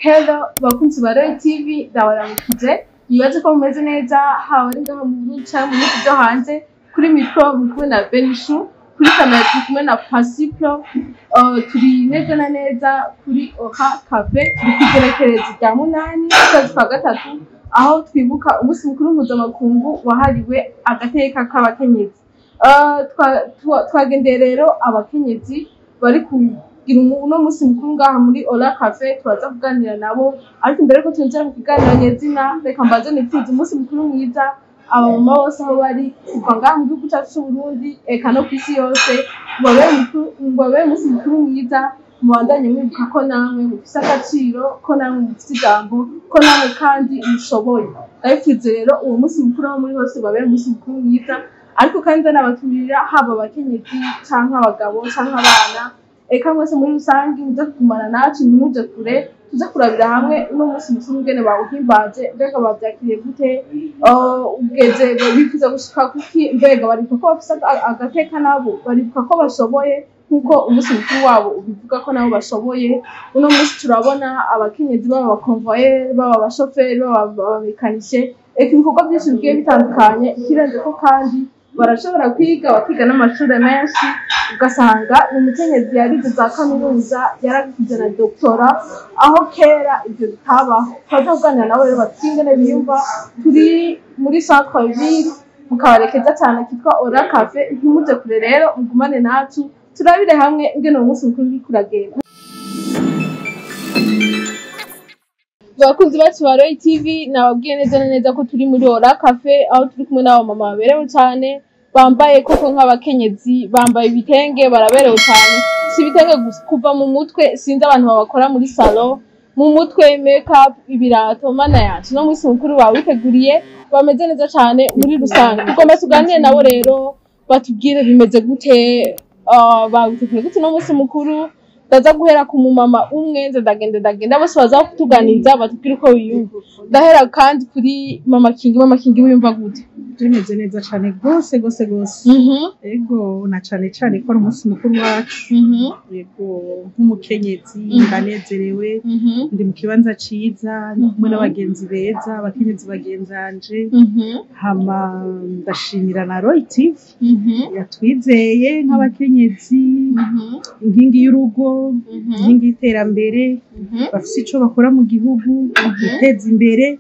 Hello bakunzi ba Royal TV, ndabaramukije. Nibaze ko mumeze neza, haba ari ngaha mu Burundi canke mu bihugu vyo hanze. Kuri micro muri kumwe na Benishu, kuri kamera turi kumwe na Pasipro. Turi neza na neza kuri Oha Cafe, turi kw'igerekerezo rya 8 ukwezi kwa gatatu, aho twibuka umunsi mukuru mpuzamakungu wahariwe agateka k'abakenyezi. Twagendeye rero abakenyezi bari kugira uno munsi mukuru ngaha muri Ola Cafe, turaza kuganira nabo. Ariko imbere ko twinjira mu kiganiro nyezina, reka mbanze nipfuze umunsi mukuru mwiza abamama bose aho bari, kuva ngaha mu gihugu cyacu c'Uburundi eka no kw'isi yose. Mubabere umunsi mukuru mwiza, mubandanye mwibuka ko namwe mufise agaciro, ko namwe mufise ijambo, ko namwe kandi mushoboye. Ndabipfuze rero uwo munsi mukuru aho muri hose ubabere umunsi mukuru mwiza. Ariko kandi ndanabatumira, haba abakenyezi canke abagabo canke abana, eka mwese muri rusange, muze kugumana natwe, ntimuje kure, tuze kurabira hamwe uno munsi mukuru ingene bawuhimbaje. Mbega bavyakiriye gute? Ugeze bifuza gushika kuki? Mbega baribuka ko bafise agateka nabo? Baribuka ko bashoboye nkuko umunsi mukuru wabo ubivuga ko nabo bashoboye? Uno munsi turabona abakenyezi baba abakonvoyeri, baba abashoferi, baba abamekanisiye, eka ibikorwa byinshi bigiye bitandukanye. Ikirenze ko kandi barashobora kwiga, bakiga n'amashure menshi, ugasanga ni umukenyezi yarize za kaminuza, yaragize na doctorat, aho kera ivyo bitabaho. Turaza kuganira nabo rero batubwire ingene biyumva. Turi muri centre ville, mu kabare keza cane kitwa Ora Cafe. Ntimuze kure rero, mugumane natwe, turabire hamwe ingene uwo munsi mukuru uriko uragenda. Bakunzi bacu ba Royal TV, nababwiye neza na neza ko turi muri Ora Cafe, aho turi kumwe n'abamama baberewe cane, bambaye koko nk'abakenyezi, bambaye ibitenge, baraberewe cane. Si ibitenge gusa, kuva mu mutwe, sinzi abantu babakora muri salon, mu mutwe, make up, ibirato, mana yacu, no munsi mukuru bawiteguriye, bameze neza cane muri rusange. Tugomba tuganire nabo rero, batubwire bimeze gute, bawiteguriye gute no munsi mukuru. Ndaza guhera ku mumama umwe, nza ndagenda ndagenda, bose baza kutuganiriza, batubwire uko biyumva. Ndahera kandi kuri Mama Kingi. Mama Kingi, wiyumva gute? Tumeze neza cane gose gose gose. Ego, na cane cane ko ari umunsi mukuru wacu. Ego, nk'umukenyezi ndanezerewe, ndi mu kibanza ciza, ndi kumwe n'abagenzi beza, abakenyezi bagenzanje. Hama ndashimira na Roy TV yatwizeye nk'abakenyezi, inkingi y'urugo, inkingi y'iterambere, bafise ico bakora mu gihugu, guteza imbere.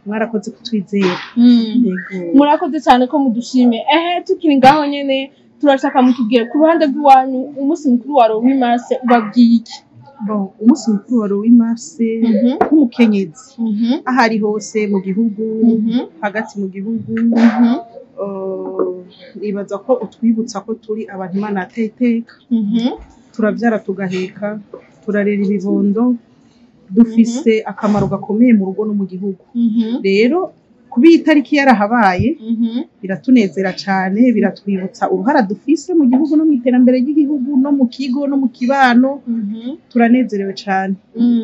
Mwarakoze kutwizera. Ego. Murakoze cyane ko mudushimiye. Ehe, tukiri ngaho nyene, turashaka mutubwire ku ruhande rw'iwanyu, umunsi mukuru wa 8 mars ubabwiye iki? Bon, umunsi mukuru wa 8 mars, nk'umukenyezi aho ari hose mu gihugu, hagati mu gihugu, nibaza ko utwibutsa ko turi abantu Imana yateye iteka. Turavyara, tugaheka, turarera ibibondo, dufise akamaro gakomeye mu rugo no mu gihugu. Rero kuba iyi tariki yarahabaye biratunezera cane, biratwibutsa uruhara dufise mu gihugu no mu iterambere ry'igihugu no mu kigo no mu kibano. Turanezerewe cane.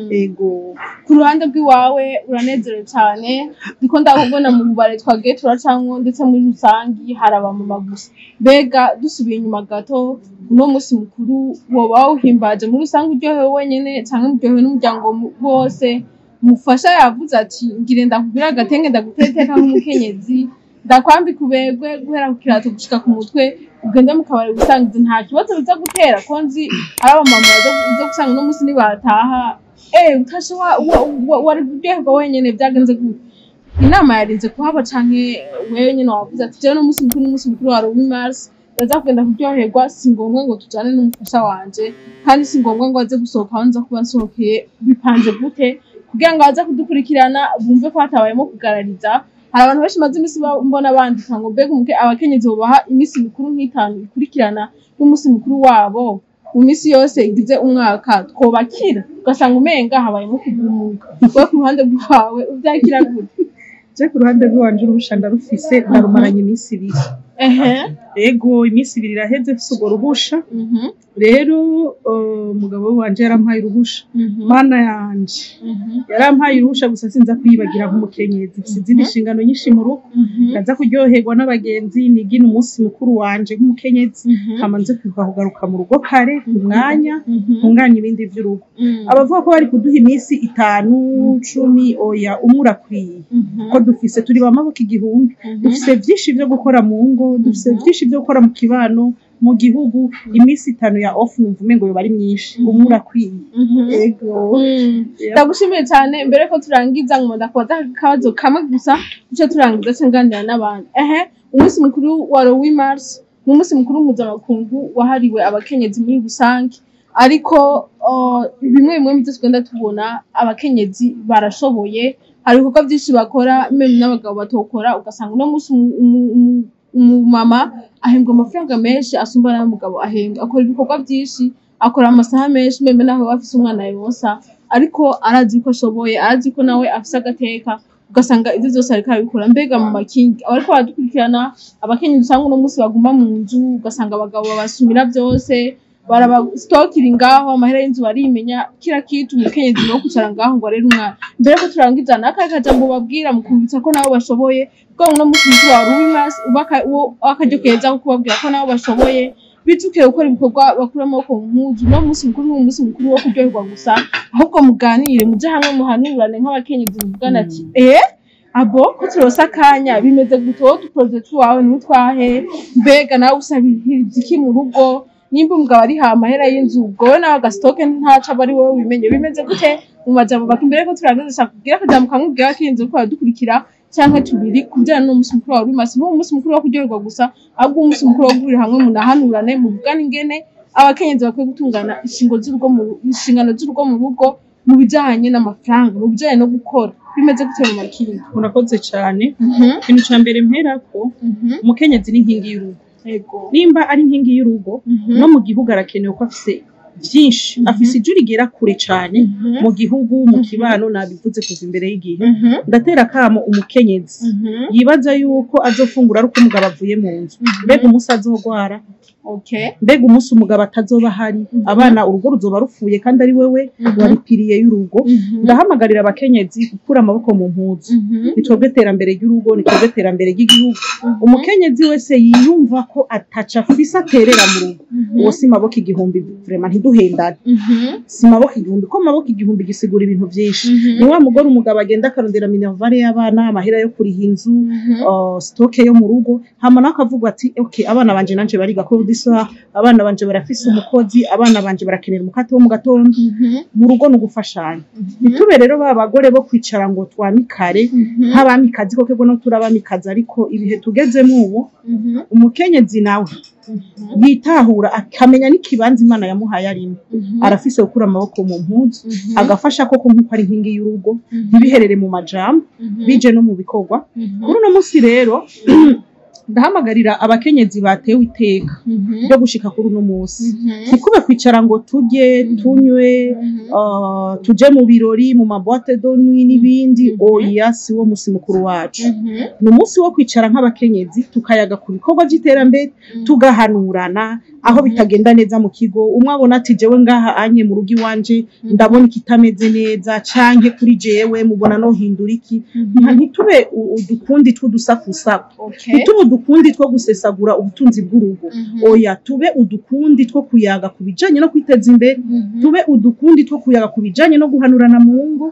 Ego. Ku ruhande rw'iwawe uranezerewe cyane. Ndiko ndabona mu bubare twagiye turacamwo, ndetse muri rusangi hari abamama gusa. Mbega dusubiye inyuma gato, uno munsi mukuru woba wawuhimbaje muri rusange uryohewe wenyene, canke muryohewe n'umuryango wose? Mufasha yavuze ati: "Ngire ndakugurira agatenge, ndaguteteka nk'umukenyezi, ndakwambika uberwe guhera ku kirato gushika ku mutwe, ugende mu kabari gusangiza." Nta kibazo biza gutera? Ko nzi ari abamama baza gusanga uno munsi nibataha, utashe wari kuryoherwa wenyene, byagenze gute? Inama yarinze kuhaba, canke wewe nyene wavuze ati: "Jewe n'umunsi mukuru, n'umunsi mukuru wa 8 mars, ndaza kugenda kuryoherwa, si ngombwa ngo tujane n'umufasha wanje, kandi si ngombwa ngo aze gusohoka aho nza kuba nsohokeye"? Bipanze gute kugira ngo baze kudukurikirana bumve ko hatabayemo kugarariza? Hari abantu benshi maze iminsi mbona bandika ngo: "Mbega abakenyezi bobaha iminsi mikuru nk'itanu ikurikirana n'umunsi mukuru wabo mu minsi yose igize umwaka, twobakira?" Ugasanga umenga habayemo kugumuka. Wowe ku ruhande rwawe uvyakira gute? Je ku ruhande rw'iwanje, uruhusha ndarufise, ndarumaranye iminsi 2. Ego, iminsi 2 iraheze mfise urwo ruhusha. Rero umugabo wanje yarampaye uruhusha, mana yanje, yarampaye uruhusha gusa sinza kwibagira nk'umukenyezi, mfise izindi nshingano nyinshi mu rugo. Ndaza kuryoherwa n'abagenzi, nigina umunsi mukuru wanje nk'umukenyezi, hama nze kwibuka kugaruka mu rugo kare ku mwanya, ntunganye ibindi vy'urugo. Abavuga ko bari kuduha iminsi 5, 10, oya, umwe urakwiye, ko dufise turi ba maboko igihumbi, dufise vyinshi vyo gukora mu ngo, dufise vyinshi vyo gukora mu kibano, mu gihugu. Iminsi 5 ya off numva umengo yoba ari myinshi, umwe urakwiye. Ego. Ndagushimiye cyane. Mbere ko turangiza, ngo ndakubaza akabazo kamwe gusa duce turangiza, ce nganira n'abandi. Umunsi mukuru wa le 8 mars ni umunsi mukuru mpuzamakungu wahariwe abakenyezi muri rusange, ariko bimwe bimwe mu byo tugenda tubona, abakenyezi barashoboye, hari ibikorwa byinshi bakora même n'abagabo batokora. Ugasanga uno munsi umumama ahembwa amafaranga menshi asumba n'ay'umugabo ahembwa, akora ibikorwa byinshi, akora amasaha menshi, même naho aba afise umwana yonsa, ariko arazi ko ashoboye, arazi ko nawe afise agateka, ugasanga ivyo vyose ariko arabikora. Mbega mu makingi abariko baradukurikirana, abakenyezi usanga uno munsi baguma mu nzu, ugasanga abagabo babasumira byose, barabastokira ngaho amahera y'inzu, barimenya kira kitu, umukenyezi no kwicara ngaho ngo arere umwana. Mbere ko turangiza, n'akahe kajambo babwira mu kubitsa ko nabo bashoboye, kuko uno munsi mukuru wa le 8 mars ubaka uwo akaryo keza ko kubabwira ko nabo bashoboye, bijukiye gukora ibikorwa bakura amaboko mu mpuzu? Uno munsi mukuru ni umunsi mukuru wo kuryoherwa gusa, ahubwo muganire, muje hamwe, muhanurane nk'abakenyezi, muvugane ati: "Abo ko turonse akanya, bimeze gute? Wowe uduprojet twawe n'utwahe? Mbega nawe usabiriza iki mu rugo? Nimba umugabo ariha amahera y'inzu, ubwo wowe nawe agastock ntaco aba ari wowe wimenye, bimeze gute?" Mu majambo baka, imbere ko turangiza, shaka kugira akajambo kamwe ubwira abakenyezi bariko baradukurikira canke tubiri ku bijanye n'uwo munsi mukuru wa le 8 mars. N'uwo munsi mukuru wo kuryoherwa gusa, ahubwo umunsi mukuru wo guhurira hamwe, munahanurane, muvugane ingene abakenyezi bakwiye gutungana inshingo z'urugo mu inshingano z'urugo mu rugo, mu bijanye n'amafaranga, mu bijanye no gukora. Bimeze gute mu makingi? Murakoze cane. Ikintu ca mbere mperako, umukenyezi ni inkingi y'urugo. Nimba ari inkingi y'urugo, no mu gihugu arakenewe, ko afise vyinshi, afise ijwi rigera kure cane mu gihugu, mu kibano. Nabivuze kuva imbere y'igihe. Ndatera akamo umukenyezi yibaza yuko azofungura ari uko umugabo avuye mu nzu. Mbega umunsi azogwara? Mbega umunsi umugabo atazoba ahari, abana, urugo ruzoba rupfuye, kandi ari wewe waripiriye y'urugo? Ndahamagarira abakenyezi gukura amaboko mu mpuzu. Ni twebwe terambere ry'urugo, ni twebwe terambere ry'igihugu. Umukenyezi wese yiyumva ko ataca afise aterera mu rugo, uwo si maboko igihumbi vraiment, ntiduhendane. Si maboko igihumbi, ko maboko igihumbi gisigura ibintu vyinshi. Ni wa mugore umugabo agenda akarondera minerval y'abana, amahera yo kuriha inzu, stock yo mu rugo, hama nawe akavuga ati: "Okay, abana banje nanje bariga cours du soir, abana banje barafise umukozi, abana banje barakenera umukate wo mu gatondo." Mu rugo ni ugufashanya. Ntitube rero ba bagore bo kwicara ngo twamikare nk'abamikazi, koko no turabamikazi, ariko ibihe tugezemo ubu, umukenyezi nawe yitahura akamenya n'ikibanza Imana yamuhaye arimo, arafise gukura amaboko mu mpuzu, agafasha koko nk'uko ari inkingi y'urugo. Ntibiherere mu majambo, bije no mu bikorwa. Kuri uno munsi rero ndahamagarira abakenyezi batewe iteka ryo gushika kuri uno munsi, ntikube kwicara ngo turye, tunywe, tuje mu birori, mu maboîtes de nuit n'ibindi. Oya, si wo musi mukuru wacu. Ni umunsi wo kwicara nk'abakenyezi, tukayaga ku bikorwa by'iterambere, tugahanurana aho bitagenda neza mu kigo. Umwe abona ati: "Jewe ngaha anye mu rugo iwanje ndabona ikitameze neza, canke kuri jewe mubona no hindura iki." Ntitube udukundi tw'udusakusaku, ntitube udukundi two gusesagura ubutunzi bw'urugo. Oya, tube udukundi two kuyaga ku bijanye no kwiteza imbere, tube udukundi two kuyaga ku bijanye no guhanurana mu ngo,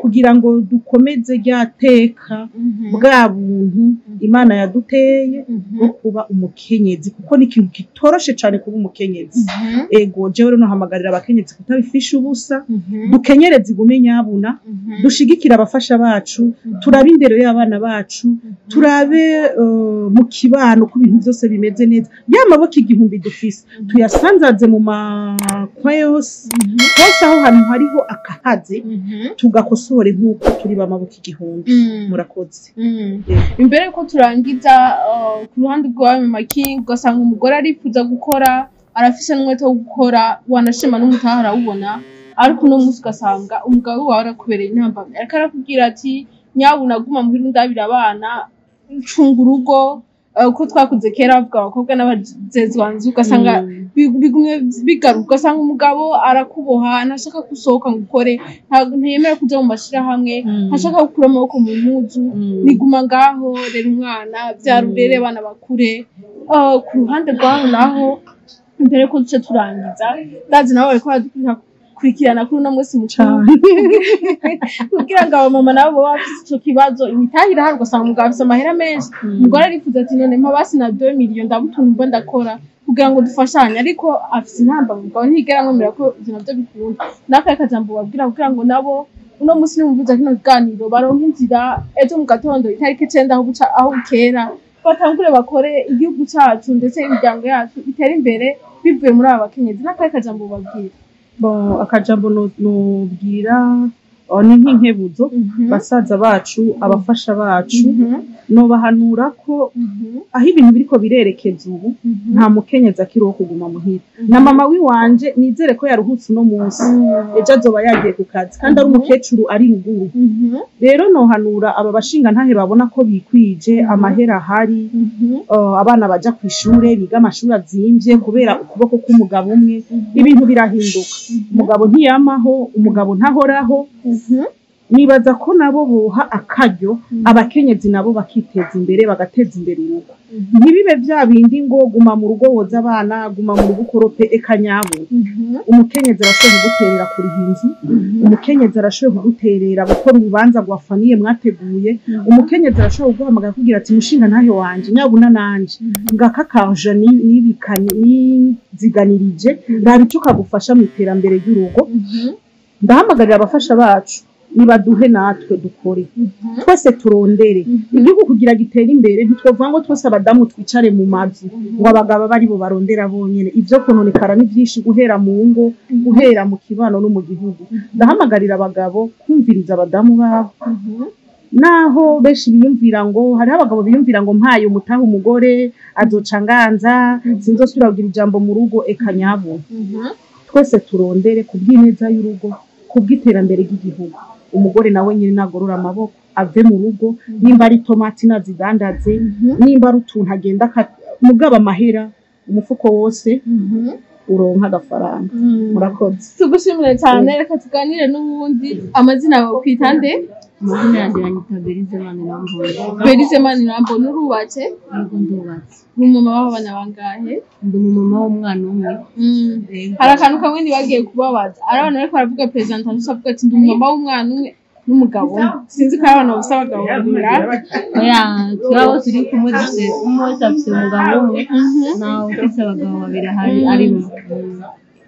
kugira ngo dukomeze rya teka, bwa buntu Imana yaduteye bwo kuba umukenyezi, kuko ni ikintu kitoroshe cane kuba umukenyezi. Ego, jewe rero nohamagarira abakenyezi kutabifisha ubusa. Dukenyereze igume nyabuna, dushigikire abafasha bacu, turabe indero y'abana bacu, turabe mu kibano ko ibintu byose bimeze neza. Ya maboko igihumbi dufise tuyasanzaze mu makwa yose hose, aho hantu hariho akahaze tugakosore nk'uko turi ba maboko igihumbi. Murakoze. Imbere yuko turangiza, ku ruhande rwawe mu makingi, ugasanga umugore arifuza gukora, arafise n'umwete wo gukora, wanashima n'umutaha arawubona, ariko uno munsi ugasanga umugabo wawe arakubereye intambamyi, ariko arakubwira ati: "Nyabuna guma muhira undabira abana, cunga urugo." Ko twakuze kera bavuga abakobwa n'abazezwanzu, ugasanga bigumye bigaruka, ugasanga umugabo arakuboha, ntashaka gusohoka ngo ukore, ntiyemera kuja mu mashirahamwe, ntashaka gukura amaboko mu mpuzu, niguma ngaho, rera umwana, vyara urere abana bakure. Ku ruhande rwaho naho, imbere ko duce turangiza, ndazi nabo bariko baradukurikirana kuri uno munsi mukuru, kugira ngo abamama nabo baba bafise ico kibazo. Imitahe irahari, ugasanga umugabo afise amahera menshi, umugore arifuza ati: "None mpa basi na 2 millions, ndabutunga ndakora kugira ngo dufashanye," ariko afise intamba, umugabo ntiyigera amwemerera ko ivyo navyo bikunda. N'akahe kajambo babwira kugira ngo nabo uno munsi nimumvuza kino kiganiro baronke inzira, ejo mu gatondo itariki 9 aho buca aho bukera batangure bakore, igihugu cacu ndetse imiryango yacu itere imbere bivuye muri aba bakenyezi? N'akahe kajambo babwira? Bon, akajambo nobwira ni nk'inkebuzo basaza bacu, abafasha bacu, nobahanura ko aho ibintu biriko birerekeza ubu, nta mukenyezi akiri uwo kuguma muhira. Na mama wiwanje nizere ko yaruhutse uno munsi, ejo azoba yagiye ku kazi kandi ari umukecuru ari ruguru. Rero nohanura aba bashinga ntahe babona ko bikwije, amahera ahari, abana baja kw'ishure, biga amashuri azimvye kubera ukuboko k'umugabo umwe. Ibintu birahinduka, umugabo ntiyamaho, umugabo ntahoraho. Nibaza ko nabo boha akaryo abakenyezi, nabo bakiteza imbere, bagateza imbere urugo. Ntibibe vya bindi ngo guma mu rugo woza abana, guma mu rugo ukorope. Eka nyabo, umukenyezi arashoboye kuguterera kuriha inzu, umukenyezi arashoboye kuguterera gukora urubanza rwa famille mwateguye, umukenyezi arashoboye kuguhamagara kugira ati: "Mushinga ntahe wanje, nyabuna nanje ngaka kaje nibikanye niziganirije, raba ico kagufasha mu iterambere ry'urugo." Ndahamagarira abafasha bacu, nibaduhe natwe dukore, twese turondere igihugu kugira gitere imbere. Ntitwovuga ngo twese abadamu twicare mu mazu, ngo abagabo abe aribo barondera bonyene. Ivyo kononekara ni vyinshi, guhera mu ngo, guhera mu kibano no mu gihugu. Ndahamagarira abagabo kumviriza abadamu babo, naho benshi biyumvira ngo, hariho abagabo biyumvira ngo mpaye umutahe umugore azoca nganza, sinzosubira kugira ijambo mu rugo. Eka nyabo, twese turondere ku bw'ineza y'urugo, ku bw'iterambere ry'igihugu. Umugore nawe nyine nagorora amaboko, ave mu rugo, nimba ari tomati nazidandaze, nimba ari utuntu agenda mugabo amahera umufuko wose uronka agafaranga. Murakoze. Tugushimire cyane. Reka tuganire n'ubundi. Amazina yawe kwita nde? Amazina yanjye banyita Berize Manirambona. Berize Manirambona, urubatse? Yego, ndubatse. Ni umumama w'abana bangahe? Ndi umumama w'umwana umwe. Hari akantu kamwe ntibagiye kubabaza, ari abantu bariko baravuga présentation, avuga ati: "Ndi umumama w'umwana umwe n'umugabo umwe." Sinzi ko ari abantu bafise abagabo babiri. Oya, twaba turi kumwe, dufise umwe wese afise umugabo umwe, ntawe ufise abagabo babiri ahari arimo.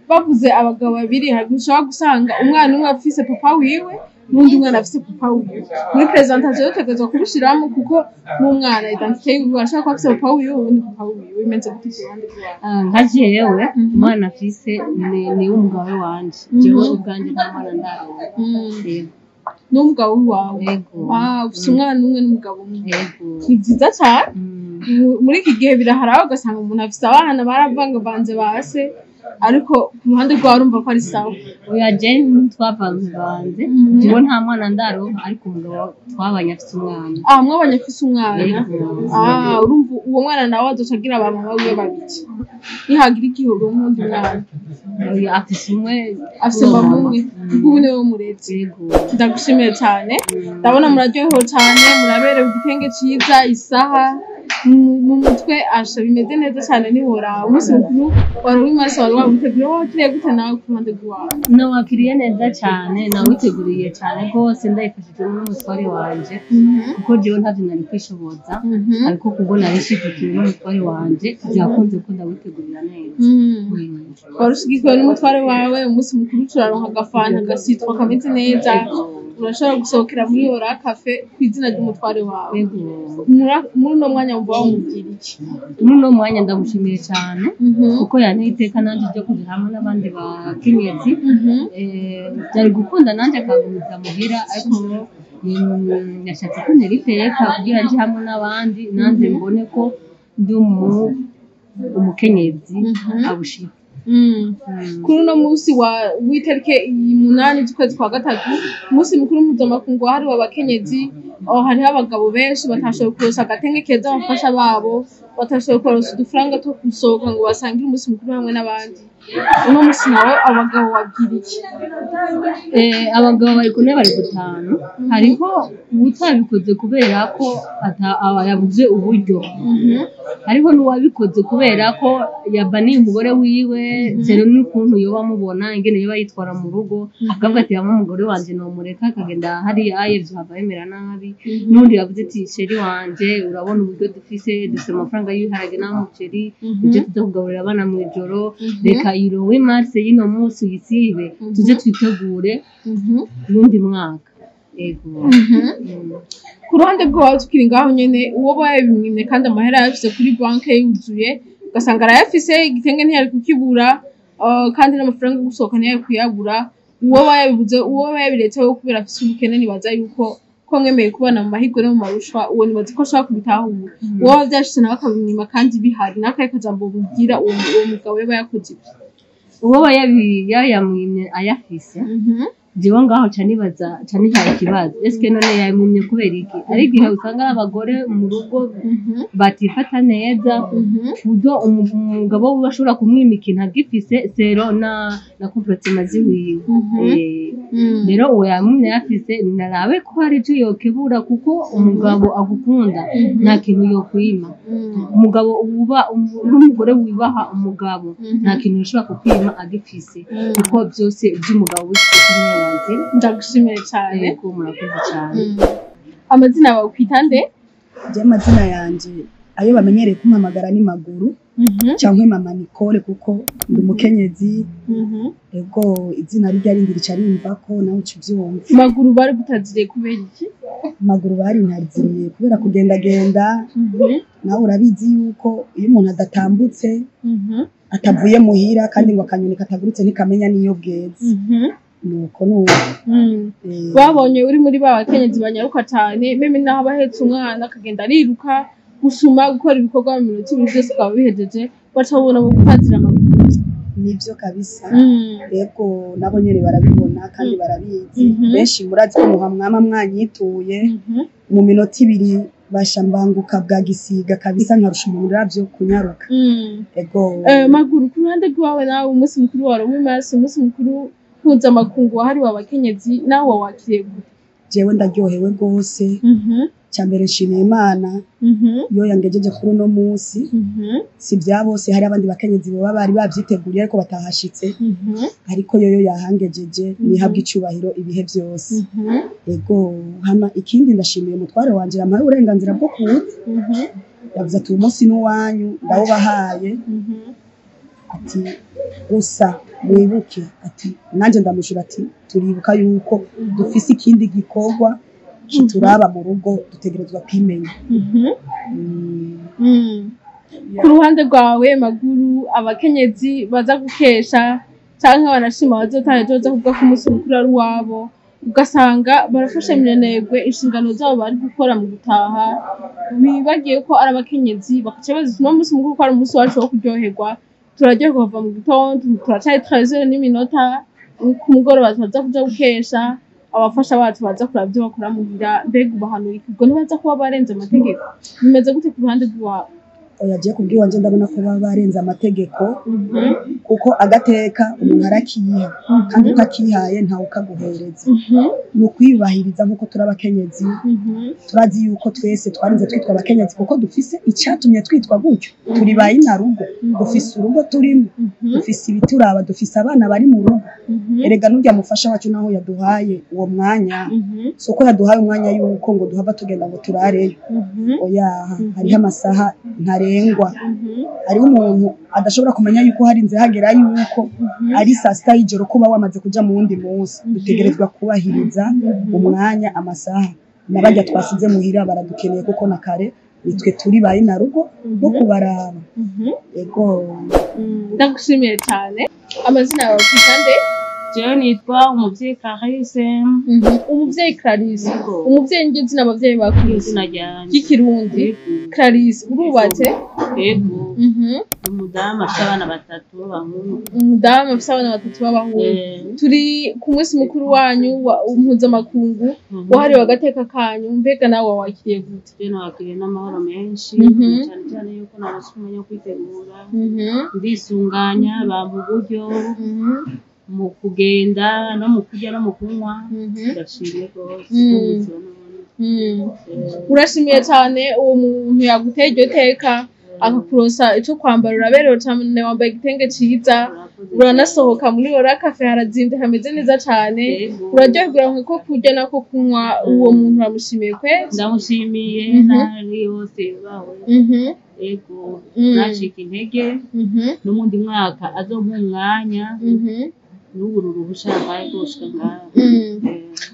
Bavuze abagabo babiri, hari ushobora gusanga umwana umwe afise papa wiwe n'undi mwana afise papa wiwe. Muri présentation dutegerezwa kubishiramo, kuko n'umwana identité yiwe arashobora kuba afise papa wiwe, uwundi papa wiwe. Bimeze gute ku ruhande rwawe? Ah, nka jewe umwana afise ni w'umugabo wanje. Jewe ubwanje nta mwana ndaronka. Yego. N'umugabo wawe? Yego. Ah, ufise umwana umwe n'umugabo umwe? Yego. Ni byiza cyane. Muri iki gihe biraharaho ugasanga umuntu afise abana baravangavanze base, ariko ku ruhande rwawe urumva ko ari sawa? Oya, je ntitwavanze. Jewe nta mwana ndaronka, ariko umugabo twabanye afise umwana. Ah, mwabonye afise umwana? Yego. Ah, urumva uwo mwana nawe azoca agira ba mama wiwe babiri nihagira igihe uronka uwundi mwana. Oya, afise umwe. Afise mama umwe, kuko ubu niwe w'umurezi. Yego. Ndagushimiye cyane. Ndabona muraryohewe cyane, muraberewe, igitenge ciza, isaha mu mutwe, asha bimeze neza cyane, ntiworaba. Umunsi mukuru wari uri maso, wari wawuteguriye, wawukiriye gute nawe ku ruhande rwawe? Nawakiriye neza cyane, nawiteguriye cyane rwose, ndayifashijwe n'umutware wanje, kuko jewe ntavyo nari kwishoboza, ariko kubwo narishigikiwe n'umutware wanje, byakunze ko ndawitegurira neza. Wari ushigikiwe n'umutware wawe. Umunsi mukuru turaronka agafanta agasitwa kameze neza, urashobora gusohokera muri Ora Cafe ku izina ry'umutware wawe. Yego. Muri uno mwanya wumva wamubwira iki? Muri uno mwanya ndamushimiye cyane, kuko yanteye iteka nanjye ryo kuja hamwe n'abandi bakenyezi. Byari gukunda nanjye akagumiza muhira, ariko yashatse kuntera iteka kugira nje hamwe n'abandi, nanjye mbone ko ndi umukenyezi abushika. Kuri uno munsi wa w'itariki 8 z'ukwezi kwa gatatu, umunsi mukuru mpuzamakungu wahariwe abakenyezi, aho hariho abagabo benshi batashoboye kuronsa agatenge keza abafasha babo, batashoboye kuronsa udufaranga two gusohoka ngo basangire umunsi mukuru hamwe n'abandi. Uno munsi nawe abagabo babwira iki? Abagabo bari ku ntebe bari gutanu, hariho uwutabikoze kubera ko yabuze uburyo, hariho n'uwabikoze kubera ko yabaniye umugore wiwe zero n'ukuntu yoba amubona ingene yoba yitwara mu rugo, akavuga ati yama umugore wanje nomureka akagenda hariya vyohava bimera nabi. N'undi yavuze ati chéri wanje, urabona uburyo dufise amafaranga y'ibiharage n'umuceri, ibyo tuza kugaburira abana mw'ijoro, reka le 8 mars y'ino munsi uyisibe tuze twitegure n'undi mwaka. Ego. Ku ruhande rw'iwawe tukiri ngaho nyene, uwo bayabimwimye kandi amahera ayafise kuri banke yuzuye, ugasanga arayafise, igitenge ntiyari kukibura, kandi n'amafaranga yo gusohoka ntiyari kuyabura, uwo bayabibuze, uwo bayabiretse we kubera afise ubukene, nibaza yuko ko mwemeye kubana mu mahirwe no mu marushwa, uwo nibaza ko ashobora kubitahura. Uwo vyashitse nawe akabimwima kandi bihari, n'akahe kajambo bubwira uwo mugabo yaba yakoze ivyo? Uwo yayamwimye ayafise, jewe ngaho ca nibaza, ca nihaye ikibazo, eske none yayamwimye kubera iki? Ari igihe usanga ari abagore mu rugo batifata neza, ku buryo umugabo wiwe ashobora kumwima ikintu agifise zero na comportement ziwiwe. Rero uwo yamwimye ayafise, narabe ko hari ico yokebura, kuko umugabo agukunda nta kintu yokwima. Umugabo uba n'umugore wibaha umugabo nta kintu yoshobora kukwima agifise, kuko byose by'umugabo bifite uburenganzira. Ndagushimiye cane. Yego, murakoze cane. Amazina yawe ukwita nde? Je amazina yanje ayo bamenyereye kumpamagara ni Maguru canke Mama Nicole, kuko ndi umukenyezi. Ego, izina rirya rindi rica rimvako nawe uca uvyumva. Maguru bari gutaziriye kubera iki? Maguru barintaziriye kubera kugendagenda. Nawe urabizi yuko iyo umuntu adatambutse, atavuye muhira, kandi ngo akanyoni katagurutse ntikamenya n'iyo bweze. Nuko nuko. Babonye uri muri ba bakenyezi banyaruka cane, même naho aba ahetse umwana akagenda ariruka gusuma, gukora ibikorwa mu minota ibiri vyose ukaba bihejeje, baca babona bo gutazira amaguru. Nivyo kabisa. Ego, nabo nyene barabibona kandi barabizi. Benshi murazi ko muha mwama mwanyituye, mu minota ibiri bashambanguka bwa gisiga kabisa, nkarusha umuntu kunyaruka. Ego. Maguru, ku ruhande rwawe nawe umunsi mukuru wa 8 mars, umunsi mukuru mpuzamakungu wahariwe abakenyezi, nawe wawakiriye gute? Jewe ndaryohewe rwose. Cya mbere nshimiye Imana yo yangejeje kuri uno munsi. Si bya bose, hari abandi bakenyezi baba bari babyiteguriye ariko batahashitse, ariko yoyo yahangejeje, nihabwa icubahiro ibihe byose. Ego, hama ikindi ndashimiye umutware wanje yampaye uburenganzira bwo kuza. Yavuze ati uyu munsi n'uwanyu, ndawubahaye, ati gusa mwibuke, ati nanjye ndamushura ati turibuka yuko dufise ikindi gikorwa kituraba mu rugo, dutegerezwa kwimenya. Ku ruhande rwawe Maguru, abakenyezi baza gukesha canke banashima bazotaha ejo baza kuvuga ko umunsi mukuru ari uwabo, ugasanga barafashe minenegwe inshingano zabo bari gukora mu gutaha, bibagiye ko ari abakenyezi, bakaca bazi uno munsi mukuru ko ari umunsi wacu wo kuryoherwa, turaryoherwa kuva mu gitondo, turacari 13 n'iminota, ku mugoroba turaza kuja gukesha, abafasha bacu baza kuraba ivyo bakora muhira. Mbega ubahanuye iki? Ubwo ntibaza kuba barenze amategeko? Bimeze gute ku ruhande rw'iwawe? Oya, je kubwiwanje ndabona ko baba barenze amategeko, kuko agateka umuntu arakiha, kandi utakihaye ntawe ukaguhereza. Ni ukwiyubahiriza nk'uko turi abakenyezi, turazi yuko twese twarinze twitwa abakenyezi kuko dufise icatumye twitwa gutyo. Turi ba inarugo, dufise urugo turimo, dufise ibituraba, dufise abana bari mu rugo. Erega n'urya mufasha wacu naho yaduhaye uwo mwanya, si uko yaduhaye umwanya yuko ngo duhava tugenda ngo turareyo. Oya, hariho amasaha ntarengwa. Hariho umuntu adashobora kumenya yuko harinze hagera yuko ari saa sita y'ijoro kuba wamaze kuja mu wundi munsi. Dutegerezwa kubahiriza umwanya, amasaha. N'abarya twasize muhira baradukeneye, kuko na kare nitwe turi ba inarugo bo kubaraba. Ego. Ndagushimiye cyane. Amazina yawe kwita nde? Jewe nitwa Umuvyeyi Clarisse. Umuvyeyi Clarisse, umuvyeyi niryo zina abavyeyi bakwise izina ryanje ry'ikirundi. Clarisse, urubatse? Yego. Umudamu afite abana batatu b'abahungu. Umudamu afise abana batatu b'abahungu. Turi ku munsi mukuru wanyu wa mpuzamakungu wahariwe agateka kanyu, mbega nawe wawakiriye gute? Je nawakiriye n'amahoro menshi, cyane cyane yuko naronse umwanya wo kwitegura, ndisunganya, bampa uburyo mu kugenda no mu kurya no mu kunywa. Ndashimye rwose umunsi wa none. Urashimiye cyane uwo muntu yaguteye iryo teka akakuronsa ico kwambara. Uraberewe cane, wambaye igitenge ciza, uranasohoka muri Ora Cafe harazimvye, hameze neza cane. Uraryoherwa ko kurya nako kunywa. Uwo muntu uramushimiye kwezi? Ndamushimiye n'ahari hose yubawe. Yego, nacika intege, n'umundi mwaka azompa umwanya n'ubu ruhusha yampaye gushika ngaha.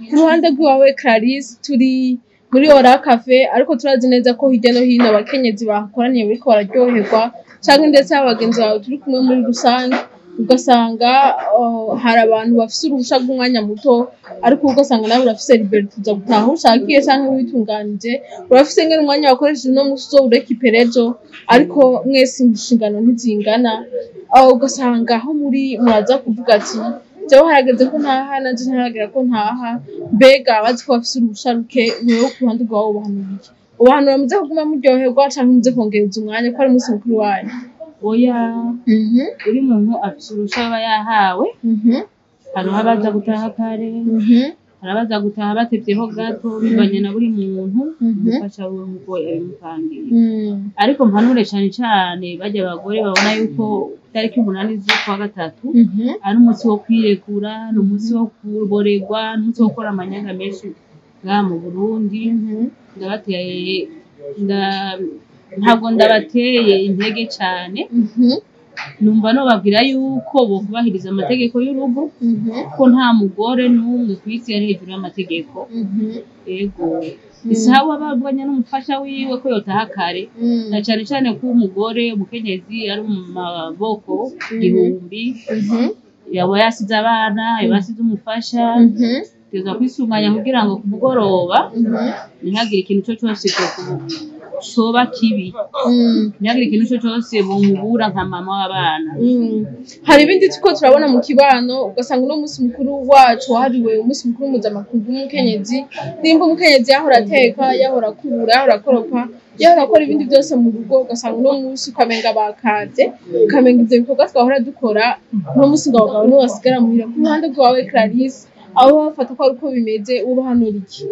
Ku ruhande rw'iwawe Clarisse, turi muri Ora Cafe, ariko turazi neza ko hirya no hino abakenyezi bahakoraniye bariko bararyoherwa, canke ndetse abagenzi bawe turi kumwe muri rusange, ugasanga hari abantu bafise uruhusha rw'umwanya muto, ariko ugasanga nawe urafise liberté uza gutaha aho ushakiye canke witunganije, urafise ngene umwanya wakoresheje uno musi uzowurekipera ejo, ariko mwese inshingano ntizingana. Aho ugasanga aho muri muraza kuvuga ati jewe harageze ko ntaha, nanje ntaragera ko ntaha. Mbega abazi ko bafise uruhusha ruke, wewe ku ruhande rwawe ubahanura iki? Ubahanura muze kuguma muryoherwa canke muze kongereza umwanya ko ari umunsi mukuru wanyu? Oya, buri muntu afise uruhusha aba yahawe. Hariho abaza gutaha kare, hari abaza gutaha batevyeho gato, bivanye na buri muntu umufasha wiwe nkuko yabimupangiye. Ariko mpanure cane cane barya abagore babona yuko itariki 8 z'ukwa gatatu ari umunsi wo kwirekura, ni umunsi wo kuborerwa, ni umunsi wo gukora amanyanga menshi ngaha mu Burundi. Ndabateye ntabwo ndabateye intege cane. Numva nobabwira yuko bokubahiriza amategeko y'urugo, ko nta mugore n'umwe kw'isi yari hejuru y'amategeko. Ego, isaha wabavuganye n'umufasha wiwe ko yotaha kare, na cane cane ko umugore umukenyezi ari mu maboko igihumbi, yaba yasize abana, yaba yasize umufasha, teza kwisunganya kugira ngo ku mugoroba ntihagire ikintu co cose coba kibi, ntihagire ikintu co cose bomubura nka mama w'abana. Hari ibindi turiko turabona mu kibano, ugasanga uno munsi mukuru wacu wahariwe umunsi mukuru mpuzamakungu w'umukenyezi, nimba umukenyezi yahora ateka, yahora akubura, yahora akoropa, yahora akora ibindi byose mu rugo, ugasanga uno munsi ukamenga bakaze, ukamenga ivyo bikorwa twahora dukora uno munsi ngo abagabo nibo basigara muhira. Ku ruhande rwawe Clarisse, abo bafata ko ari uko bimeze, ubahanura iki?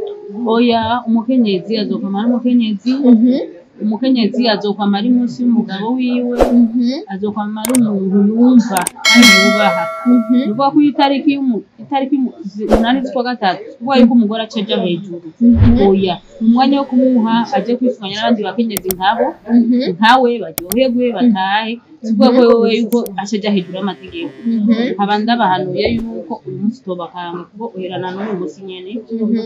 Oya, umukenyezi azokwama ari umukenyezi, umukenyezi azokwama ari munsi y'umugabo wiwe, azokwama ari umuntu yumva kandi yubaha. Ni ukuvuga ko itariki 8 z'ukwa gatatu, kuvuga yuko umugore aca aja hejuru, oya, ni umwanya wo kumuha aje kwisunganya n'abandi bakenyezi nkabo nkawe, baryoherwe batahe. Si ukuvuga ko wewe yuko aca aja hejuru y'amategeko. Nkaba ndabahanuye yuko uyu munsi utobakanga, kuko uherana n'uyu munsi nyene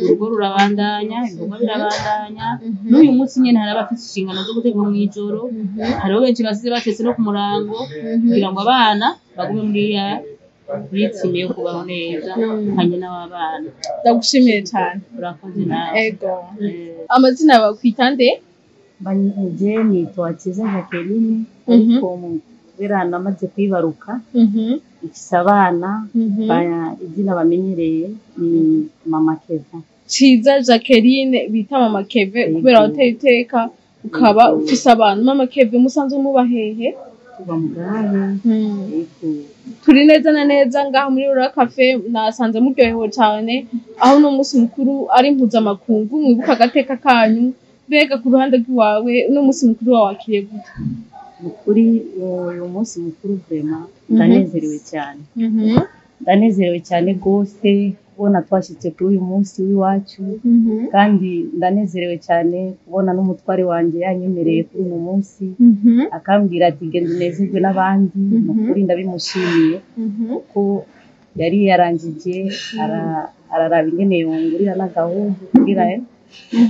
urugo rurabandanya, ibikorwa birabandanya. N'uyu munsi nyene hari abafise inshingano zo guteka mw'ijoro, hariho benshi basize batetse no ku murango kugira ngo abana bagume muri ya rythme yo kubaho neza nka nyina w'abana. Ndagushimiye cyane. Urakoze nawe. Ego. Amazina bakwita nde? Nje nitwa Cyiza Jacqueline, ariko kubera namaze kwibaruka mfise abana, izina bamenyereye ni Mama Keva. Ciza Jacqueline bita Mama Keve, kubera wateye iteka ukaba ufise abantu. Mama Keve, musanzwe muba hehe? Tuba mu Gahahe. Yego. Turi neza na neza ngaha muri Ora Cafe, nasanze muryohewe cyane, aho uno munsi mukuru ari mpuzamakungu mwibuka agateka kanyu. Mbega ku ruhande rw'iwawe uno munsi mukuru wawakiriye gute? Kuri uyu munsi mukuru vraiment ndanezerewe cyane, ndanezerewe cyane rwose kubona twashyitse kuri uyu munsi w'iwacu, kandi ndanezerewe cyane kubona n'umutware wanjye yanyemereye kuri uno munsi, akambwira ati genda unezerwe n'abandi. Ni ukuri ndabimushimiye, kuko yari yarangije araraba ingene yongurira n'agahungu kugira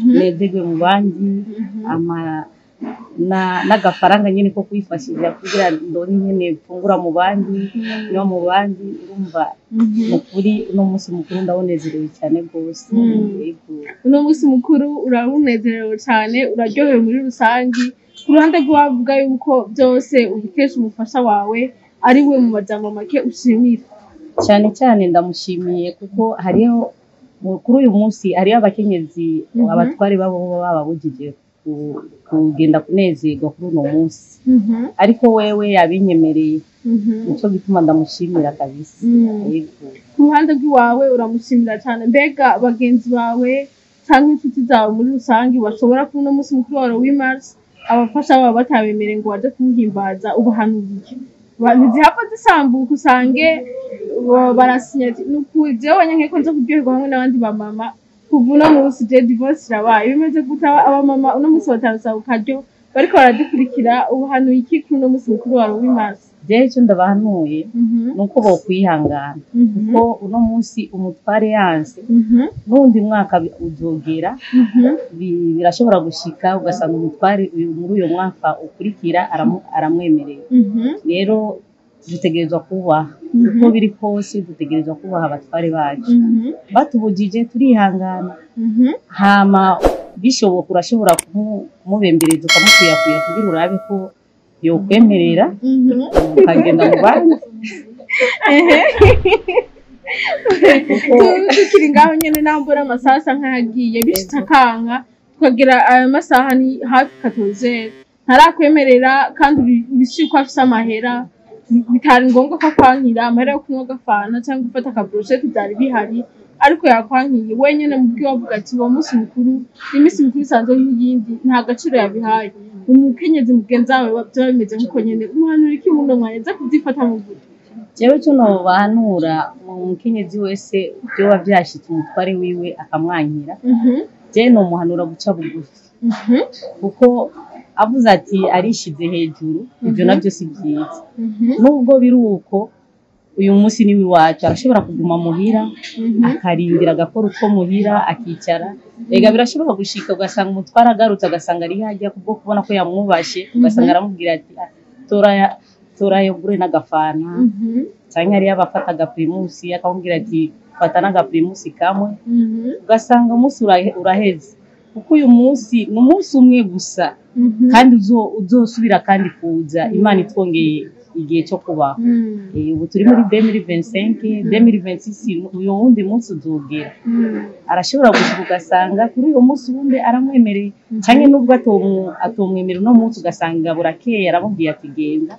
nezerwe mu bandi ama. n'agafaranga nyine ko kwifashisha kugira ndonke nyene mfungura mu bandi, nywa mu bandi. Urumva mukuri uno munsi mukuru ndawunezerewe cyane rwose. Yego. Uno munsi mukuru urawunezerewe cyane, uraryohewe muri rusangi. Ku ruhande rw'abavuga yuko byose ubikesha umufasha wawe, ari we mu majambo make ushimira? Cyane cyane ndamushimiye, kuko hariho kuri uyu munsi hariho abakenyezi abatware babo baba bababujije kugenda kunezerwa kuri uno munsi, ariko wewe yabinyemereye. Nico gituma ndamushimira kabisa. Yego. Ku ruhande rw'iwawe uramushimira cyane. Mbega bagenzi bawe cyangwa inshuti zawe muri rusange bashobora kuba uno munsi mukuru wa 8 mars abafasha babo batabemereye ngo baje kuwuhimbaza, ubahanuriye? Ntizihava zisambuka, usange barasinya ati nukuri jewe nyanke ko nza kuryoherwa hamwe n'abandi bamama, kuva uno munsi je divorce irabaye. Bimeze gute? Abamama uno munsi batarusaba ukaryo bariko baradukurikira, ubahanuye iki kuri uno munsi mukuru wa 8 mars? Jewe icyo ndabahanuye ni uko bokwihangana, kuko uno munsi umutware yanse, n'undi mwaka uzogera. Birashobora gushika ugasanga umutware muri uyo mwaka ukurikira aramwemereye. Rero dutegerezwa kubaha, uko biri kose dutegerezwa kubaha abatware bacu. Batubujije turihangana, hama bishoboka urashobora kumubembereza, ukamukuyakuya kugira urabe ko yokwemerera ukagenda mu bandi. Tukiri ngaho nyene, naho mbona amasaha asa nk'ayagiye, bishitse akanka tukagira ayo masaha ni hafi 14h, ntarakwemerera, kandi ubishika ko afise amahera, bitari ngombwa ko akwankira amahera yo kunywa agafana cyangwa gufata akabroshete, byari bihari, ariko yakwankiye wenyene mu bwiwe avuga ati uwo munsi mukuru ni iminsi mikuru isanzwe nk'iyindi, nta gaciro yabihaye. Umukenyezi mugenzi wawe byaba bimeze nk'uko nyene, umuhanura iki muno mwanya aza kuvyifata mu gute? Jewe cyo nobahanura umukenyezi wese byoba vyashitse umutware wiwe akamwankira, jewe nomuhanura guca bugufi, kuko avuze ati arishize hejuru, ibyo nabyo si byiza. Nubwo biri uko, uyu munsi ni iwacu, arashobora kuguma muhira, akarindira, agakora utwo muhira, akicara. Ega birashobora gushika ugasanga umutware agarutse, agasanga ari hajya kubwo kubona ko yamwubashe, ugasanga aramubwira ati: "Ah, tora tora yo gure n'agafana," cyangwa hariyo abafata agaprimusi, akamubwira ati fata n'agaprimusi kamwe, ugasanga umunsi uraheze, kuko uyu munsi ni umunsi umwe gusa kandi uzosubira kandi kuza Imana itwongeye igihe cyo kubaho. Ubu turi muri 2025, 2026 uyu wundi munsi uzogera. Arashobora gushika ugasanga kuri uyu munsi wundi aramwemereye, canke nubwo atomwemera uno munsi, ugasanga burakeye aramubwiye ati genda.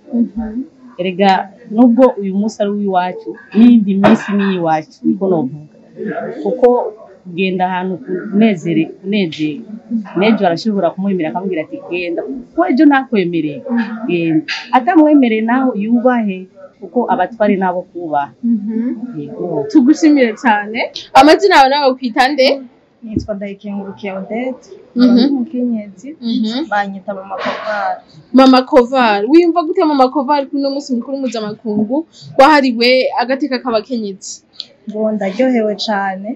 Erega nubwo uyu munsi ari uw'iwacu, n'iyindi minsi ni iy'iwacu, niko novuga, kuko kugenda ahantu kunezere kunezerwa, n'ejo arashobora kumwemera akamubwira ati genda, kuko ejo ntakwemereye, genda. Atamwemereye naho yubahe, kuko abatware nabo kubaha. Yego. Tugushimire cyane. Amazina yawe nawe kwita nde? Nitwa Ndayikengurukiye Odette, ndi umukenyezi, banyita Mama Kovari. Mama Kovari, wiyumva gute Mama Kovari kuri uno munsi mukuru mpuzamakungu wahariwe agateka k'abakenyezi? Ngo ndaryohewe cane,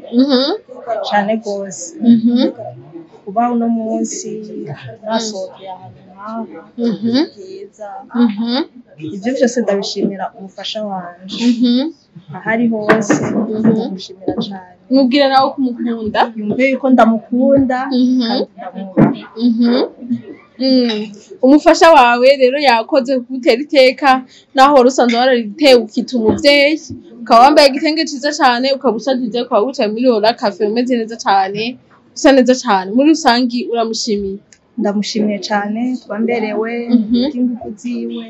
cane gose, kuba uno munsi nasohokeye ahantu nk'aha heza. Ibyo byose ndabishimira umufasha wanje aho ari hose, ndamushimira cane. Mubwira nawe kumukunda. Yumve yuko ndamukunda kandi ndamwubaha. Umufasha wawe rero yakoze kugutera iteka, naho wari usanzwe wararitewe ukita umuvyeyi, ukaba wambaye igitenge ciza cane, ukaba ushajije, ukaba wicaye muri Ora Cafe, umeze neza cane, usa neza cane. Muri rusangi uramushimiye? Ndamushimiye cane kuba mberewe bw'ingufu ziwe.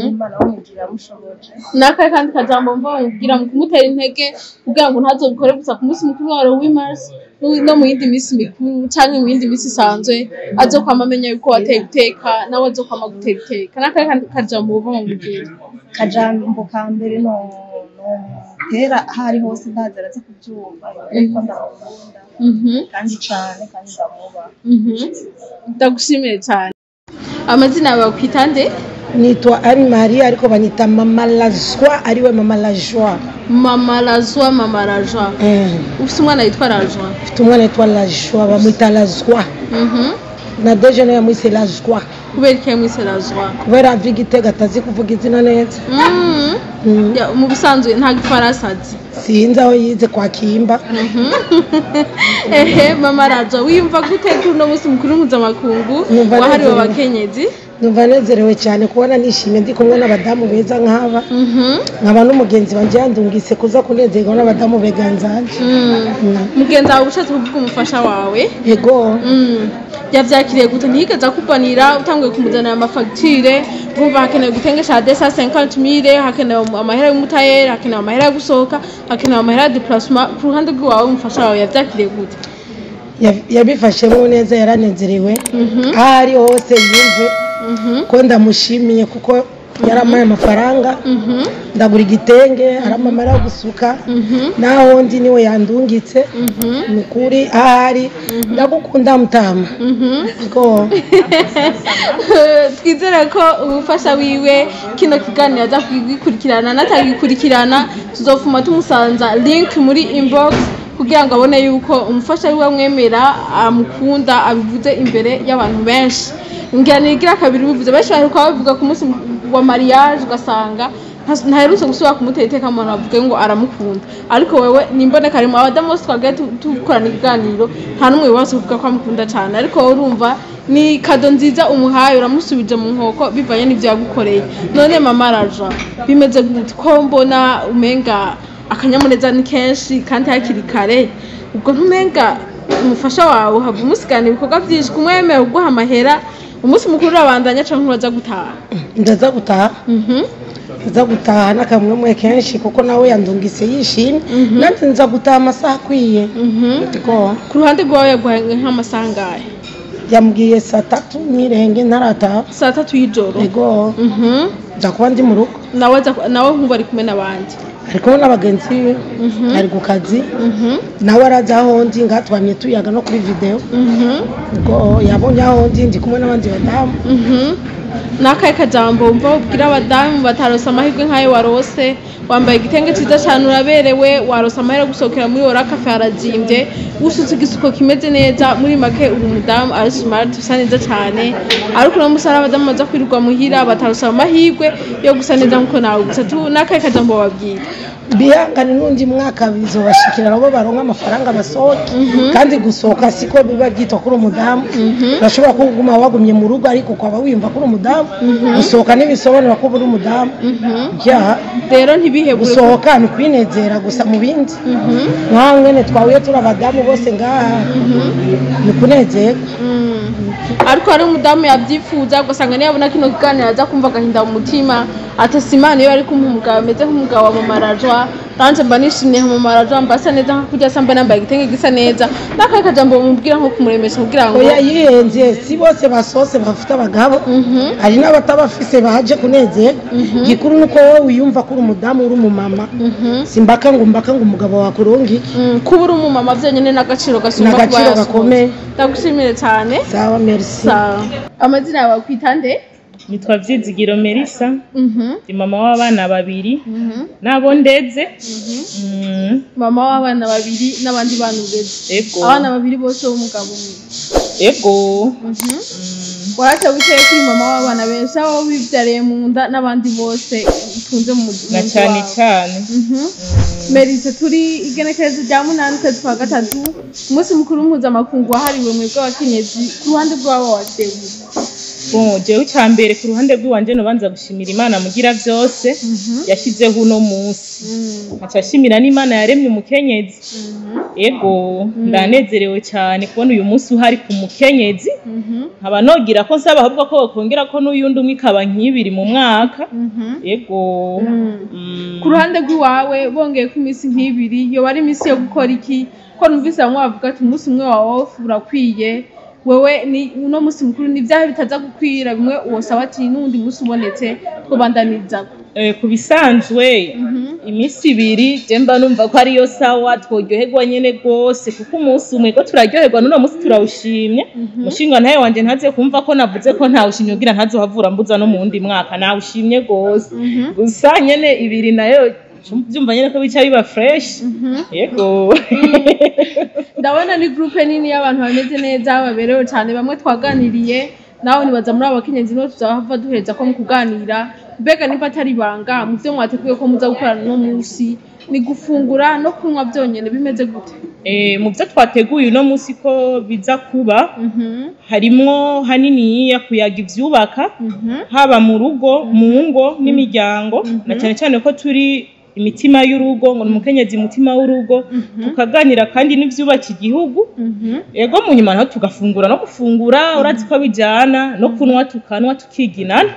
Imana wamubwira amushoboje. N'akahe kandi kajambo mva mubwira mu kumutera intege kugira ngo ntazobikore gusa ku munsi mukuru wawe 8 mars, no mu yindi minsi mikuru canke mu yindi minsi isanzwe, azokwama amenya yuko wateye iteka, nawe azokwama gutera iteka? N'akahe kandi kajambo wumva mubwira? Kajambo ka mbere no nomutera, aho ari hose ndaza araza kubyumva, yuko ndamukunda kandi cane kandi ndamwubaha. Ndagushimiye cyane. Amazina yawe bakwita nde? Nitwa Anne Marie, ariko banyita Mama Lazwa, ariwe Mama Lajwa. Mama Lazwa, Mama Lajwa. Ufite umwana yitwa Lajwa? Mfite umwana yitwa Lajwa, bamwita Lazwa. Na deje nayo yamwise La Joie. Kubera iki yamwise La Joie? Kubera ava Igitega atazi kuvuga izina neza. Mu bisanzwe nta gifaransa azi. Sinzi aho yize kwa Kimba. Ehe, mama Raja, wiyumva gute kuri uno munsi mukuru mpuzamakungu wahariwe abakenyezi? Numva nezerewe cyane kubona nishimye ndi kumwe n'abadamu beza nk'aba, nkaba n'umugenzi wanje yandungise kuza kunezerwa n'abadamu beganzanje. Mugenzi wawe ushatse kuvuga umufasha wawe? Yego. Yavyakiriye gute? Ntiyigeze akubanira utanguye kumuzanira amafagitire, urumva hakenewe gutengesha 250,000, hakenewe amahera y'umutayeri, hakenewe amahera yo gusohoka, hakenewe amahera ya déplacement. Ku ruhande rw'iwawe umufasha wawe yavyakiriye gute? Yabifashemo neza, yaranezerewe. Aho ari hose yumve ko ndamushimiye, kuko yarampaye amafaranga ndagura igitenge, aramamara gusuka, naho ndi niwe yandungitse. Ni ukuri ahari ndagukunda mutama. Twizere ko umufasha wiwe kino kiganiro aza kugikurikirana, natagikurikirana tuzofuma tumusanza link muri inbox kugira ngo abone yuko umufasha wiwe amwemera, amukunda, abivuze imbere y'abantu benshi. Ngira nigira kabiri bivuze, benshi baheruka babivuga ku munsi wa mariage, ugasanga ntaherutse gusubira kumutera iteka umuntu avuge ngo aramukunda. Ariko wewe nimboneka rimwe, abadamu bose twagiye dukorana ikiganiro nta n'umwe wese uvuga ko amukunda cyane, ariko wowe urumva ni kado nziza umuhaye, uramusubije mu nkoko bivanye n'ivyo yagukoreye. None mama Raja, bimeze gute ko mbona umenga akanyamuneza ni kenshi kandi hakiri kare? Ubwo ntumenga umufasha wawe hava umusigana ibikorwa byinshi, kumwemera uguha amahera, umunsi mukuru urabandanya canke uraza gutaha? Ndaza gutaha. Ndaza gutaha n'akamwemwe kenshi, kuko nawe yandungise yishimye, nanjye nza gutaha amasaha akwiye. Ku ruhande rwawe yaguhaye nk'amasaha angahe? Yambwiye saa tatu nirenge ntarataha. Saa tatu y'ijoro? Yego. Nza kuba ndi mu rugo. Nawe nkuba ari kumwe n'abandi? Ari kumwe n'abagenzi be, ari ku kazi, nawe araza aho ndi, ngatwamye tuyaga no kuri video. Ubwo yabonye aho ndi, ndi kumwe n'abandi badamu. N'akahe kajambo wumva ubwira abadamu batarose amahirwe nk'ayo warose? Wambaye igitenge cyiza cyane, uraberewe, warose amahirwe yo gusohokera muri Ora Cafe, harazimbye, usutse igisuko kimeze neza, muri make uri umudamu ari smart, usa neza cyane. Ariko uno munsi hari abadamu baza kwirirwa muhira batarose amahirwe yo gusa neza nkuko nawe gusa. N'akahe kajambo wababwira? Bihangane, n'undi mwaka bizobashikira nabo baronka amafaranga basohoke. Kandi gusohoka siko biba byitwa kuri umudamu. Urashobora kuguma wagumye mu rugo ariko ukaba wiyumva kuri umudamu. Gusohoka ntibisobanura ko uri umudamu. Rero ntibihebure. Gusohoka ni kwinezera gusa mu bindi. Nkaho mwene twahuye turi abadamu bose ngaha, ni kunezerwa. Ariko hari umudamu yabyifuza, ugasanga niyabona kino kiganiro aza kumva agahinda mu mutima, atasi Imana iyo ari kumpa umugabo ameze nk'umugabo wa mama Raja, nanje mba nishimye nka mama Raja, mba asa neza nka kurya mba nambaye igitenge gisa neza. N'akahe kajambo mubwira nko kumuremesha kugira ngo Oya, yihenze, si bose basohotse bafite abagabo, hari n'abatabafise baje kunezerwa. Gikuru nuko wowe wiyumva ko uri umudamu, uri umumama, simbaka ngo mbaka ngo umugabo wakurungi. Kuba uri umumama byonyine n'agaciro gasumba kuba N'agaciro yasohotse. gakomeye. Ndagushimire cyane. Sawa, merci. Sawa. Amazina yawe kwita nde? Nitwa Vyizigiro Melissa, ndi mama w'abana babiri nabo ndeze. Mama w'abana babiri n'abandi bana ureze? Ego. Abana babiri bose b'umugabo umwe? Ego. Waraca wicaye kuri mama w'abana benshi, abo wibyariye mu nda n'abandi bose utunze mu nzu Na cyane wawe. cyane. Merise, turi igenekerezo rya 8 ukwezi kwa gatatu, umunsi mukuru mpuzamakungu wahariwe mwebwe abakenyezi. Ku ruhande rw'abo wateguye? Bon, jewe icambere ku ruhande rw'iwanje nobanza gushimira Imana mugira byose yashyizeho uno munsi, nkaca nshimira n'Imana yaremye umukenyezi. Ego, ndanezerewe cyane kubona uyu munsi uhari ku mukenyezi, nkaba nogira ko nsaba ahubwo ko bakongera ko n'uyundi umwe ikaba nk'ibiri mu mwaka. Ego. Ku ruhande rw'iwawe, bongeye ko iminsi nk'ibiri yoba ari iminsi yo gukora iki? Ko numvise bamwe bavuga ati umunsi umwe wa off urakwiye, wewe ni uno munsi mukuru ni ibyaha bitaza gukwira, bimwe wosaba ati n'uwundi munsi ubonetse twobandaniriza? Ku bisanzwe iminsi ibiri je mba numva ko ariyo sawa, tworyoherwa nyene rwose, kuko umunsi umwe ko turaryoherwa n'uno munsi turawushimye. Umushinga ntawe wanje ntaze kumva ko navuze ko ntawushimye, kugira ntazohavura mbuza no mu wundi mwaka. Nawushimye rwose, gusa nyene ibiri nayo Byumva nyene ko bica biba fresh. Yego. Ndabona ni groupe nini y'abantu bameze neza, baberewe cyane. Bamwe twaganiriye nawe, nibaza muri abo bakenyezi nibo tuzahava duheza ko mu kuganira. Mbega nimba atari ibanga, mu byo mwateguye ko muza gukorana uno munsi, ni gufungura no kunywa byonyene, bimeze gute? Mu byo twateguye uno munsi ko biza kuba, harimwo haniniya kuyaga ivyubaka, haba mu rugo, mu ngo n'imiryango, na cyane cyane ko turi imitima y'urugo, ngo ni umukenyezi umutima w'urugo. Tukaganira kandi n'ivyubaka igihugu. Ego, mu nyuma naho tugafungura, no gufungura urazi ko bijana no kunywa, tukanwa tukiginana.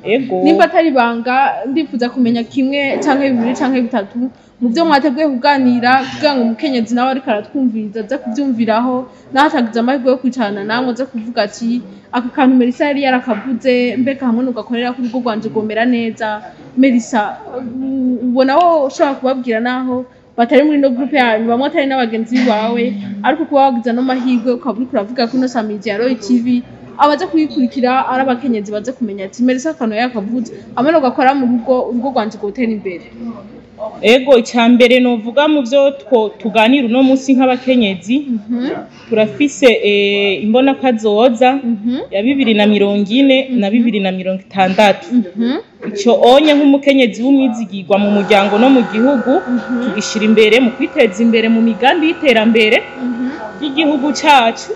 Ego. Nimba atari ibanga, ndifuza kumenya kimwe canke bibiri canke bitatu mu byo mwateguye kuganira, kugira ngo umukenyezi nawe ariko aratwumviriza aze kubyumviraho, nawe atagize amahirwe yo kwicarana namwe, aze kuvuga ati: "Aka kantu Melissa yari yarakavuze, mbega hamwe nugakorera ku rugo rwanje rwomera neza." Melissa, ubona wo ushobora kubabwira, naho batari muri no groupe yanyu, bamwe atari n'abagenzi bawe, ariko kuba wagize ano mahirwe ukaba uriko uravuga kuri ino samirizi ya Roy TV, abaza kuyikurikira ari abakenyezi baze kumenya ati: "Melissa akantu yakavuze, hamwe nugakora mu rugo, urugo rwanje rwotera imbere." Ego, icya mbere novuga mu byo tuganira uno munsi nk'abakenyezi, turafise imbonakazoza ya 2040 na 2060. Ico onye nk'umukenyezi w'umwizigirwa mu muryango no mu gihugu, tugishira imbere mu kwiteza imbere mu migambi y'iterambere ry'igihugu cacu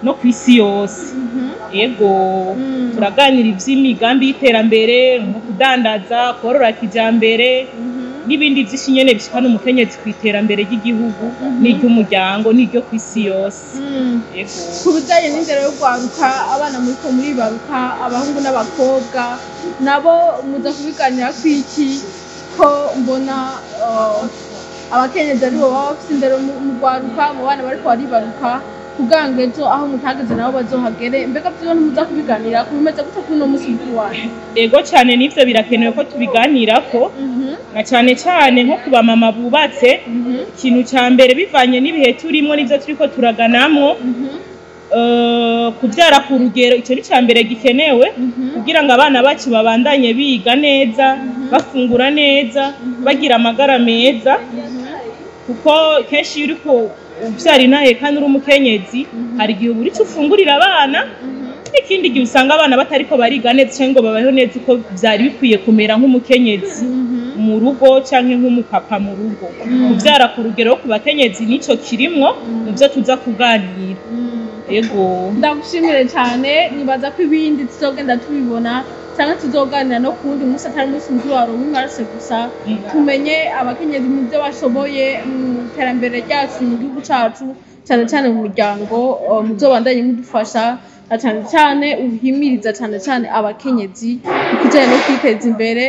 no ku isi yose. Ego, turaganira ivy'imigambi y'iterambere nko kudandaza, korora kijambere n'ibindi vyinshi nyene bishikana umukenyezi ku iterambere ry'igihugu n'iry'umuryango n'iryo ku isi yose. Ego. Ku bijyanye n'indero yo kwaruka, abana muriko muribaruka, abahungu n'abakobwa, nabo muza kubiganira kwiki, ko mbona abakenyezi aribo baba bafise indero mu rwaruka, mu bana bariko baribaruka, kugira ngo ejo aho mutageze nabo bazohagere? Mbega vyo ntimuza kubiganira ku bimeze gute kuri uno munsi mukuru wanyu? Ego cyane, n'ivyo birakenewe ko tubiganirako, na cyane cyane nko ku bamama bubatse. Ikintu ca mbere, bivanye n'ibihe turimwo n'ivyo turiko turaganamwo, kuvyara ku rugero, ico ni ca mbere gikenewe kugira ngo abana bacu babandanye biga neza, bafungura neza, bagira amagara meza, kuko kenshi iyo uriko uvyara inahe kandi uri umukenyezi, hari igihe ubura ico ufungurira abana, n'ikindi gihe usanga abana batariko bariga neza canke ngo babayeho neza uko vyari bikwiye kumera nk'umukenyezi mu rugo canke nk'umupapa mu rugo. Kuvyara ku rugero ku bakenyezi nico kirimwo mu vyo tuza kuganira. Ego. Ndagushimire cyane. Nibaza ko ibindi tuzogenda tubibona cyangwa tuzoganira no ku wundi munsi atari umunsi mukuru wa Huit Mars gusa, tumenye abakenyezi mu byo bashoboye mu iterambere ryacu mu gihugu cacu, cyane cyane mu muryango. Muzobandanye mudufasha, na cyane cyane uhimiriza cyane cyane abakenyezi ku kijyanye no kwiteza imbere.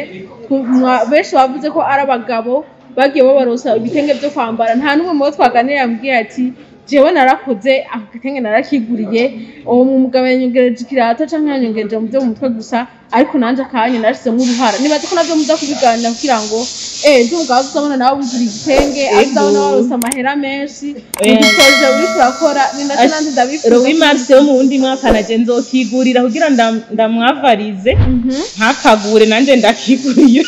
Benshi bavuze ko ari abagabo bagiye babarosa ibitenge byo kwambara. Nta n'umwe mu bo twaganiriye yambwiye ati: "Jewe narakoze, ako gatenge narakiguriye, uwo mugabo yanyongereje ikirato canke yanyongereje mu byo mu mutwe gusa, ariko nanje akanya narashizemo uruhara." Nibaza ko navyo muza kubiganira kugira ngo ejo umugabo azabona nawe wigura igitenge, azabona warose amahera menshi mu giprojet uriko urakora. Ni naco nanje ndabifuza. Huit Mars yo mu wundi mwaka naje nzokigurira kugira ndamwavarize, ntakagure nanje ndakiguriye.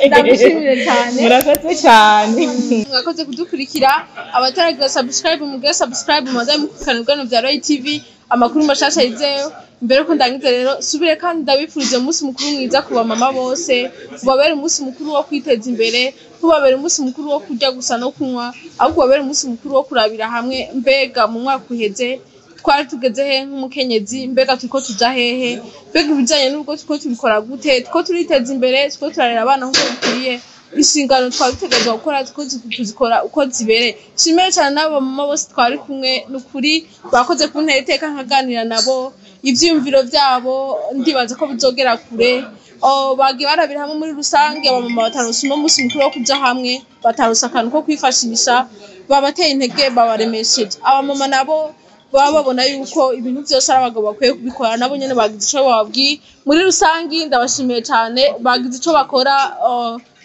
Ndagushimire cyane. Murakoze cyane. Mwakoze kudukurikira. Abataragira subscribe, mugire subscribe, muze mukurikirana ibiganiro bya Roy TV, amakuru mashasha yizeyo. Mbere ko ndangiza rero, subire kandi ndabifurize umunsi mukuru mwiza ku bamama bose. Ubabere umunsi mukuru wo kwiteza imbere, ntubabere umunsi mukuru wo kurya gusa no kunywa, ahubwo ubabere umunsi mukuru wo kurabira hamwe: mbega mu mwaka uheze twari tugeze he nk'umukenyezi? Mbega turiko tuja hehe? Mbega ibijanye n'urugo turiko tubikora gute? Turiko turiteza imbere? Turiko turarera abana nk'uko bikwiriye? Inshingano twari dutegerezwa gukora turiko tuzikora uko zibereye? Nshimire cyane n'abo mama bose twari kumwe. Ni ukuri bakoze kuntera iteka nkaganira nabo. Ivyiyumviro vyabo ndibaza ko bizogera kure. Oh, bagiye barabira hamwe muri rusange abamama bataronse uno munsi mukuru wo kuja hamwe, bataronse akantu ko kwifashisha, babateye intege, babaremesheje. Abamama nabo baba babona yuko ibintu byose ari abagabo bakwiye kubikora, nabo nyene bagize ico bababwiye. Muri rusangi ndabashimiye cyane, bagize ico bakora.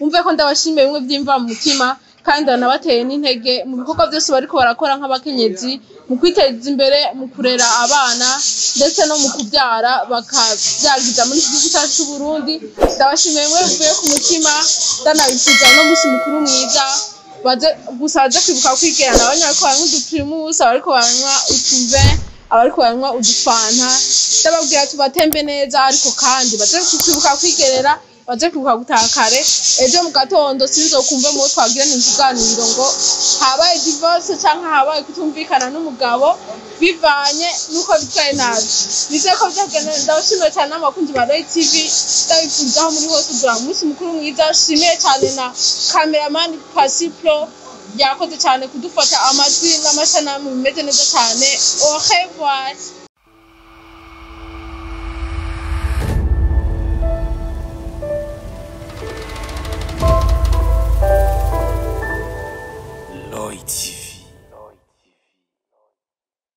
Wumve ko ndabashimiye bimwe vyimva mu mutima. Kandi ndanabateye n'intege mu bikorwa byose bariko barakora nk'abakenyezi, mu kwiteza imbere, mu kurera abana, ndetse no mu kubyara bakabyagiza muri iki gihugu cyacu cy'u Burundi. Ndabashimiye mwe bivuye ku mutima, ndanabifuza uno munsi mukuru mwiza. Baze gusa baze kwibuka kwigerana, abanya bariko baranywa udupirimusi, abariko baranywa utuve, abariko baranywa udufanta, ndababwira tubatembe neza, ariko kandi baze kwibuka kwigerera, baze kwibuka gutaha kare ejo mu gatondo. Sinzokumve mubo twagirana ikiganiro ngo habaye divorce canke habaye kutumvikana n'umugabo bivanye n'uko bitwaye nabi. Nizeye ko byagenda. Ndabashimiye cyane n'abakunzi ba Roy TV, ndabifuriza aho muri hose kugira umunsi mukuru mwiza. Nshimiye cyane na cameraman Pasi Pro, yakoze cyane kudufata amajwi n'amasanamu bimeze neza cyane. Au revoir.